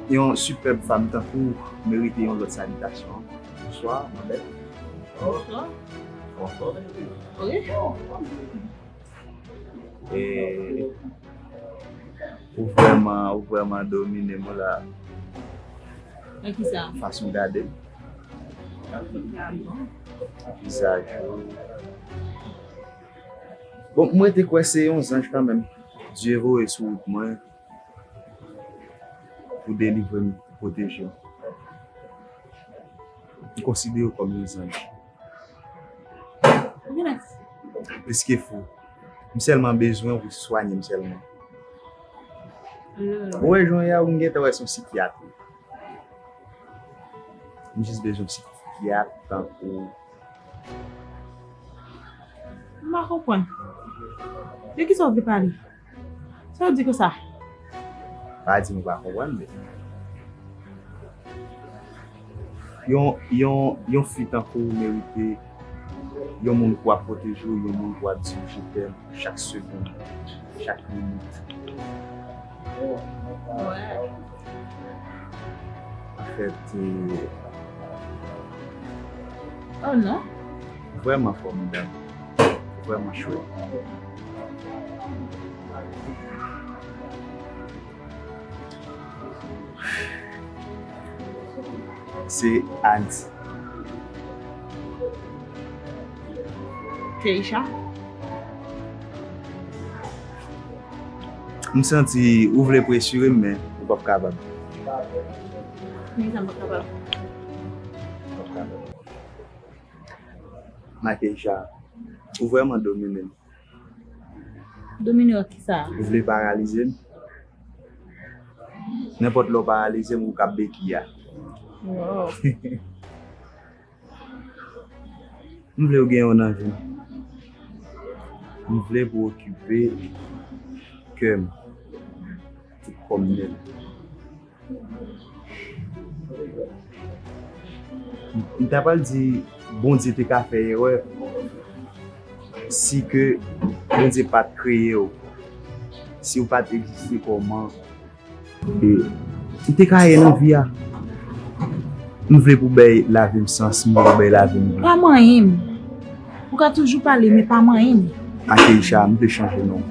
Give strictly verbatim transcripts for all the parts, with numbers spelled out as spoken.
Yon sipèb fanm tankou w merite yon lòt salitasyon. Bonswa, ma belle. Bonswa. Bonswa. Wi. E, ou vrèman, ou vrèman domine m la. Nan kisa? Fason w gade m. Vizaj ou. Bon, mwen te kwè se yon zanj kanmenm. Dye voye sou wout mwen pou delivre m, pou pwoteje m. M konsidere w kòm yon zanj. Plis ke fou. M sèlman bezwen w pou swaye m sèlman. Ou wè jan w ye a, ou gentan wè se yon sikyat. M jis bezwen yon sikyat tankou. M pa konprann. De kisa w vle pale? Sa w di konsa? Pa di m ou pa konprann, men yon, yon, yon fi tankou w merite yon moun pou ap pwoteje w, yon moun pou ap di w je t'aime chak segonn, chak minit. Anfèt, e, oh non. Vrèman fòmidab. Vrèman chwèt. Se Andy. Keisha? M santi ou vle presire m, men ou p ap kapab. Poukisa m p ap kapab? P ap kapab. Ma Keisha, ou vrèman domine m. Domine w ak kisa? Ou vle paralize m? Nenpòt lè w paralize m, ou k ap beki a. Wow. M vle w gen yon nan vi m. M vle pou w okipe kè m, tout kò m nèt. M ta pral di Bondye te ka fè erè si ke Bondye pa t kreye w, si w pa t egziste kòman. E m te ka ye nan vi a. M vle pou bay lavi m sans, m vle pou bay lavi m gou. Pa manyen m. Ou ka toujou pale, men pa manyen m. Akeisha, m vle chanje non.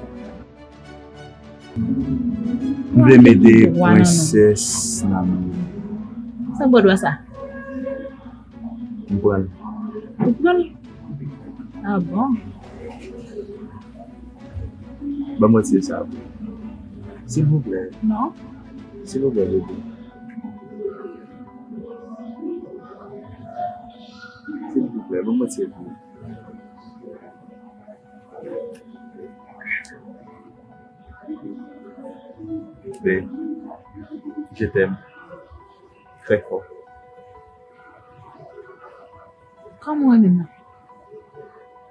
M vle mete prensès nan men w. Sa k ba w dwa sa? M pran l. Ou pran l? Ah bon? Ban mwen ti sa. Silvouplè. Non. Silvouplè, bebe. Silvouplè, ban mwen ti. Babe, je t'aime très fort. Kòman w renmen m nan?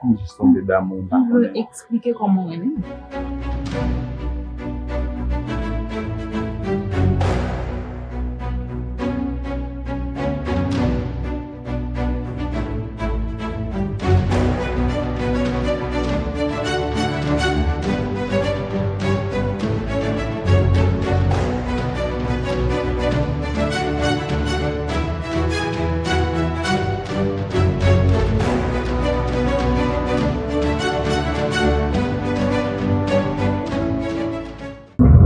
M jis tonbe damou, m pa konnen. Eksplike kòman w renmen m.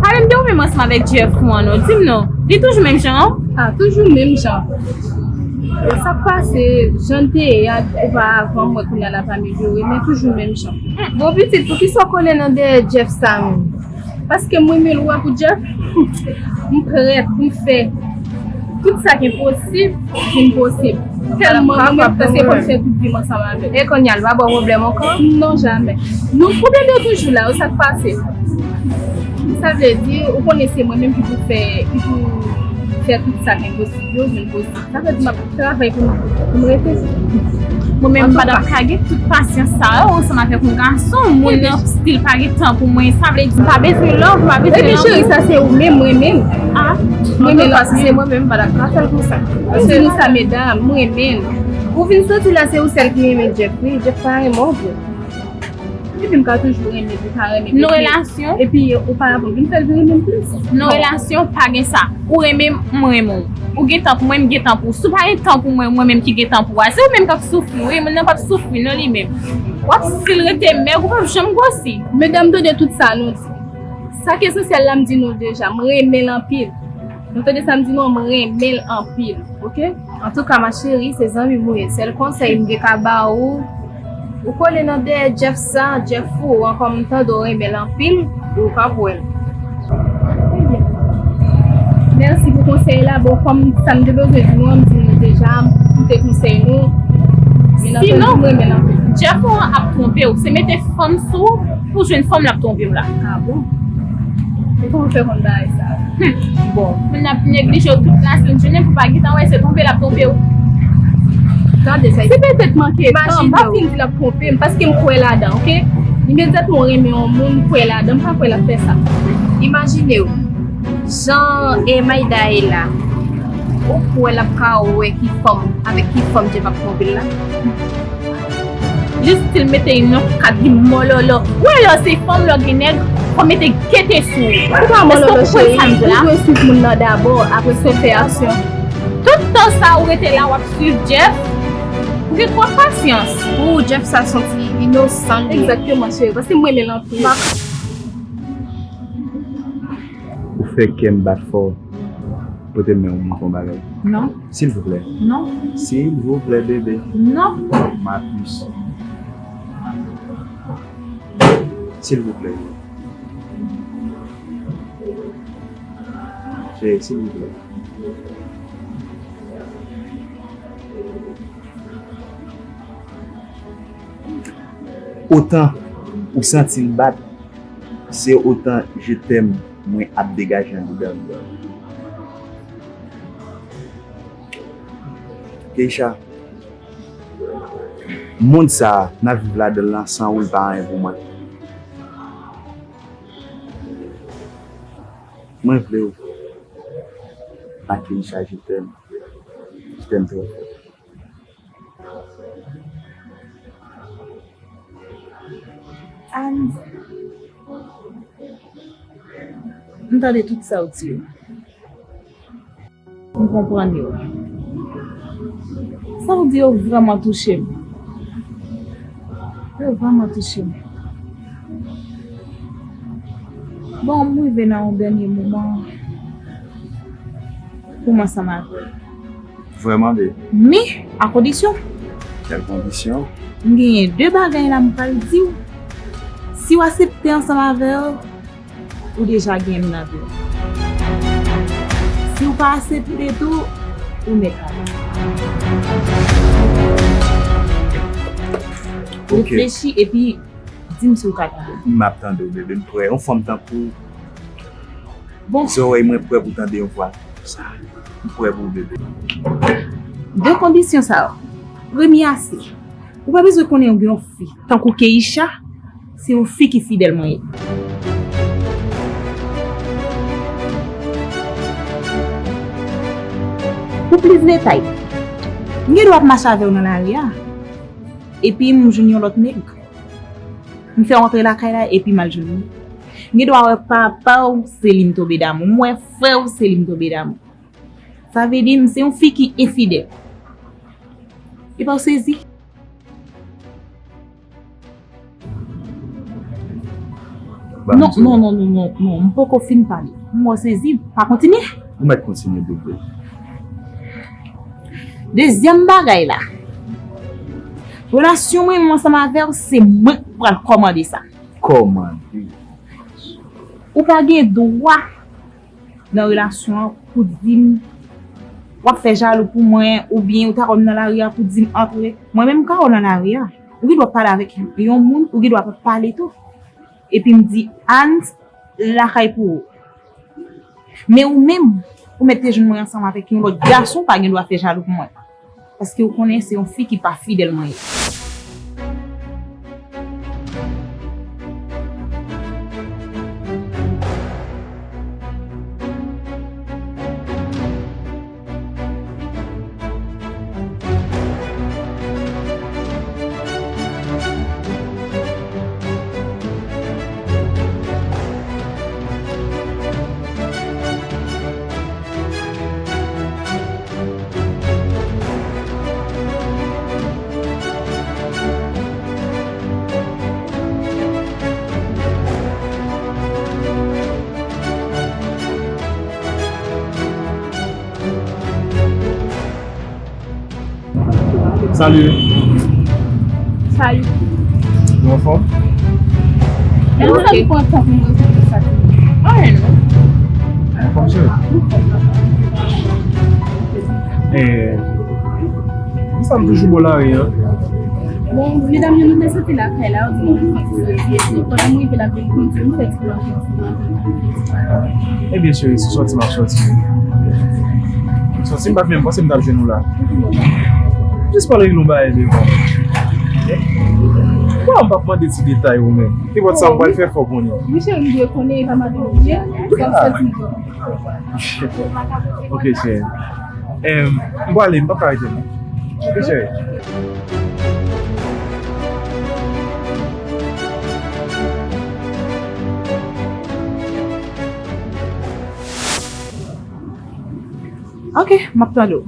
Pale m de ou menm ansanm avèk Jeff ou an non. Di m non, li toujou menm jan an? Ah, toujou menm jan. Sa k pase, jan l te ye a oparavan, m wè kounye a l ap amelyore, men toujou menm jan. Hmm, bon pitit, poukisa w konnen nan dèyè Jeff sa menm? Paske m renmen l, ou wè, pou Jeff, m prèt pou m fè tout sa ki enposib vin posib. Tèlman m renmen l, se fò m fè tout vi m ansanm avè l. E kounye a, l pa ba w pwoblèm ankò? Non, jamè. Non, pwoblèm yo toujou la, sa k pase. Sa vle di, ou konnen se mwen menm ki pou fè, ki pou fè tout sa ki enposib yo vin posib. Sa vle di m ap travay pou m, pou m rete. Mwen menm, m pa t ap ka gen tout pasyans sa yo ansanm avèk yon gason. Moun nan stil pa gen tan pou mwen. Sa vle di, m pa bezwen love, m pa bezwen lanmou. Epi cheri, sa se ou menm, mwen menm. Ah, mwen menm, paske se mwen menm, m pa t ap ka fè l konsa. Ou di nou sa, medam, mwen menm. Ou vin santi la, se ou sèl ki renmen Jeff, wi. Jeff pa renmen w vre. Epi m ka toujou renmen l, li ka renmen m. Nou relasyon. Epi ou pa la pou vin fè l vin renmen m plis. Nou relasyon, pa gen sa. Ou renmen m, mwen renmen w. Ou gen tan pou mwen, m gen tan pou ou. Si w pa gen tan pou mwen, mwen menm ki gen tan pou ou a, se ou menm k ap soufri, wi, moun nan p ap soufri, non, li menm. W ap, si l rete mèg, ou p ap janm gwosi. Medam, tande tout sa nou di. Sa k esansyèl la, m di nou deja, m renmen l anpil. Nou tande sa m di nou an, m renmen l anpil, oke? Antouka, ma chérie, se zanmi m ou ye. Sèl konsèy m te ka ba ou, ou kole nan dèyè Jeff sa, Jeff fou, ankò m tande w renmen l anpil, ou pa pran l. Mèsi pou konsèy la. Bon, kòm sa m te bezwen di nou an, m di nou deja, m koute konsèy nou. Sinon, Jeff ou an ap twonpe w. Se mete fanm sou ou pou jwenn fanm l ap twonpe w la. Ah bon? E kòman w fè konn bagay sa? Hmm. Bon, moun ap neglije w tout lasenn jounen pou pa gentan wè se twonpe l ap twonpe w. Tande sa. Se petèt manke tan, m pa fin di l ap twonpe m, paske m kwè ladan, oke? Imedyatman w renmen yon moun, m kwè ladan, m pa kwè l ap fè sa. Imajine w, jan e Mayda ye la, ou kwè l ap ka wè ki fanm, avèk ki fanm Jeff ap twonpe l la? Li stil mete yon kat di mòlòlò. Ou wè lè w se fanm, lè w gen nèg, fò mete gete sou ou. Ou pa mòlòlò, cheri. Ou dwe swiv moun nan dabò, apre sa w fè aksyon. Tout tan sa ou rete la, w ap swiv Jeff. Ou gen twòp pasyans. Ou, Jeff sa santi inosan li ye. Egzakteman, cheri, paske m renmen l anpil. Ou fè kè m bat fò. Pote men w, m fè yon bagay. Non. Silvouplè. Non. Silvouplè, bebe. Non. Ma puce. Silvouplè. Cheri, silvouplè. Otan ou santi l bat, se otan je t'aime mwen ap degaje anndan m. Keisha, mond sa a, n ap viv ladan l lan, san ou, l pa anyen pou mwen. Mwen vle w. Ma Keisha, je t'aime. Je t'aime très fort. Ann, m tande tout sa w di yo. M konprann yo. Sa w di yo vrèman touche m. Yo vrèman touche m. Bon, m rive nan yon dènye moman pou m ansanm avè w. Vrèman, bebe? Wi, a kondisyon. Kèl kondisyon? M genyen de bagay la m pral di w. Si w aksepte ansanm avè w, ou deja gen m nan vi w. Si w pa aksepte tou, ou nèt ale. Ok. Reflechi epi di m si w ka tande. M ap tande w, bebe, m prè. Yon fanm tankou w. Bon. Zòrèy mwen prè pou tande yon vwa konsa. M prè pou w, bebe. De kondisyon sa yo. Premye a se, ou pa bezwen konnen yon fi tankou Keisha, se yon fi ki fidèl mwen ye. Pou plis detay, m gen dwa ap mache avè w nan lari a, epi m jwenn yon lòt nèg. M fè w antre lakay la, epi m al jwenn li. M gen dwa wè papa w, se li m tonbe damou. M wè frè w, se li m tonbe damou. Sa vle di m se yon fi ki enfidèl. Epa w sezi? Non, non, non, non, non, non, m poko fin pale. M wè w sezi, pa kontinye. Ou mèt kontinye, bebe. Dezyèm bagay la, relasyon mwen menm ansanm avè w, se mwen k pral kòmande sa. Kòmande? Ou pa gen dwa nan relasyon an pou di m w ap fè jalou pou mwen, oubyen ou ta wè m nan lari a pou di m antre. Mwen menm m ka wè w nan lari a. Ou gen dwa pale avèk yon moun, ou gen dwa pa pale tou. Epi m di, Ann, lakay pou ou. Men ou menm, ou mèt te jwenn mwen ansanm avèk yon lòt gason, ou pa gen dwa fè jalou pou mwen. Paske ou konnen se yon fi ki pa fidèl mwen ye. Salut. Salut. Nou anfòm? Èske sa pran tan pou nou rezoud sa? Anyen non. Anfòm, cheri? Eh, m sanm toujou bò lari an. Bon, medam yo, nou te soti lakay la, yo di nou nou fè ti soti, epi pandan m rive la, m vin kondui, m fè ti plan. Ebyen, cheri, se sòti m ap sòti. Sòti, m pa t menm panse m t ap jwenn ou la. Jis pale nou bagay devan. Bon, m p ap mande ti detay ou menm. Nenpòt sa m pral fè, fò w konnen. Wi, cheri, m dwe konnen, e pa madanm ou ye. Sa m sòti m. Ok, cheri. Em, m prale, m p ap ka rete non. Ok, cheri. Ok, m ap tande w.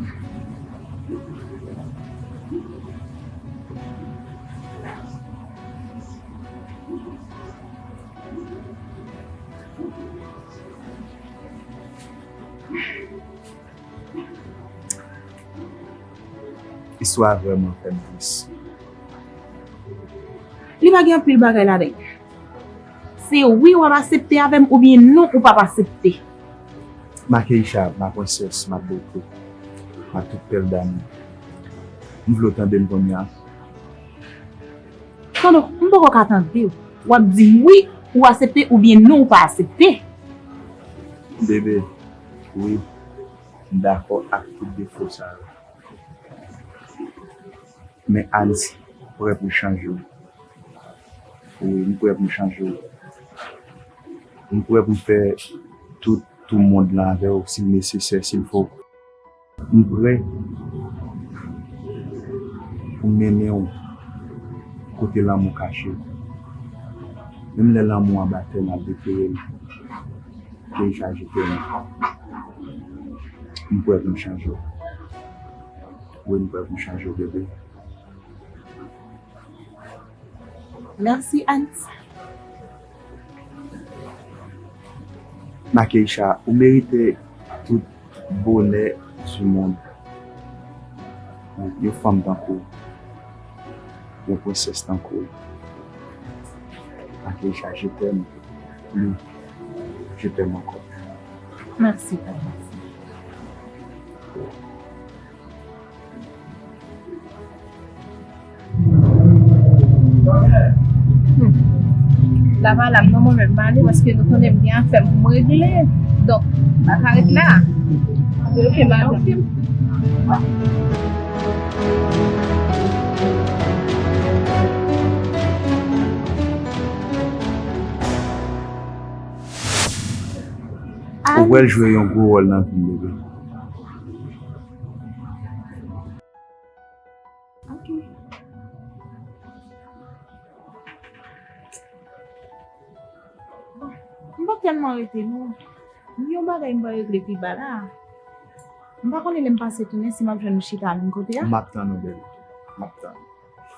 Istwa a vrèman fè m tris. Li pa gen anpil bagay ladan. Se wi w ap aksepte avè m oubyen non ou p ap aksepte. Makeisha, ma princesse, ma beauté, ma toute perle d'amour. M vle w tande m kounye a. Tande w, m poko ka tande w. W ap di m wi, ou aksepte oubyen non, ou pa aksepte. Bebe, wi, m dakò ak tout defo sa yo. Men Alex, m prè pou chanje w. Wi, m prè pou chanje w. M prè pou m fè tout, tout mond lan avè w, si l nesesè, si l fò. M prè pou m mennen w kote lanmou kache. Menm lè lanmou anba tè m ap deplore m, Keisha, je t'aime. M prè pou m chanje w. Wi, m prè pou m chanje w, bebe. Mèsi, Alex. Makeisha, ou merite tout bonè du monde. Yon fanm tankou w, yon prensès tankou w. Makeisha, je t'aime. Wi, je t'aime encore. Mèsi, Alex. Hmm. La pa la, m nan mwen menm, m ale, paske nou konnen m gen afè m pou m regle. Donk, m pa ka ret la. Ok, m ale. Ou pral jwe yon gwo wòl nan vi m, bebe. Ok. Bon, m p ap tèlman rete non. Gen yon bagay m pral regle pi ba la. M pa konnen lè m pase tounen si m ap jwenn ou chita menm kote a. M ap tann ou, bebe. M ap tann.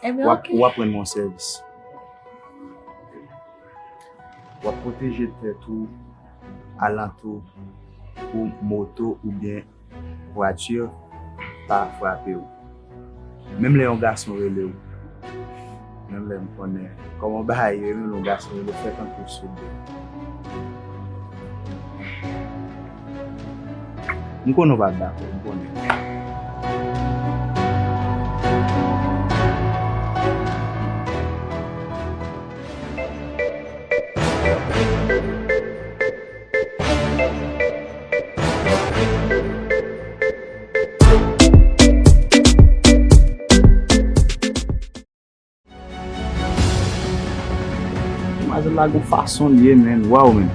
Ebyen, w ap, ok, w ap rann mwen sèvis. W ap pwoteje tèt ou alantou pou moto oubyen vwati pa frape w. Menm lè yon gason rele w, menm lè m konnen kòman bagay yo ye, menm lè yon gason rele w, fè tankou w soud. M konnen w p ap dakò, m konnen. Demwazèl la gon fason l ye, menn. Waw, menn.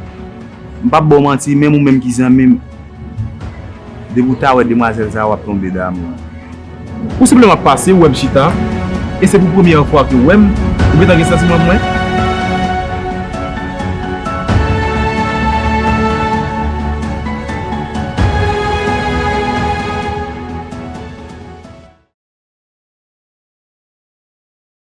M p ap ba w manti, menm ou menm ki zanmi m, depi w ta wè demwazèl sa a, w ap tonbe damou. Ou senpleman ap pase, ou wè m chita, e se pou premyè fwa ke w wè m, ou gentan gen santiman pou mwen?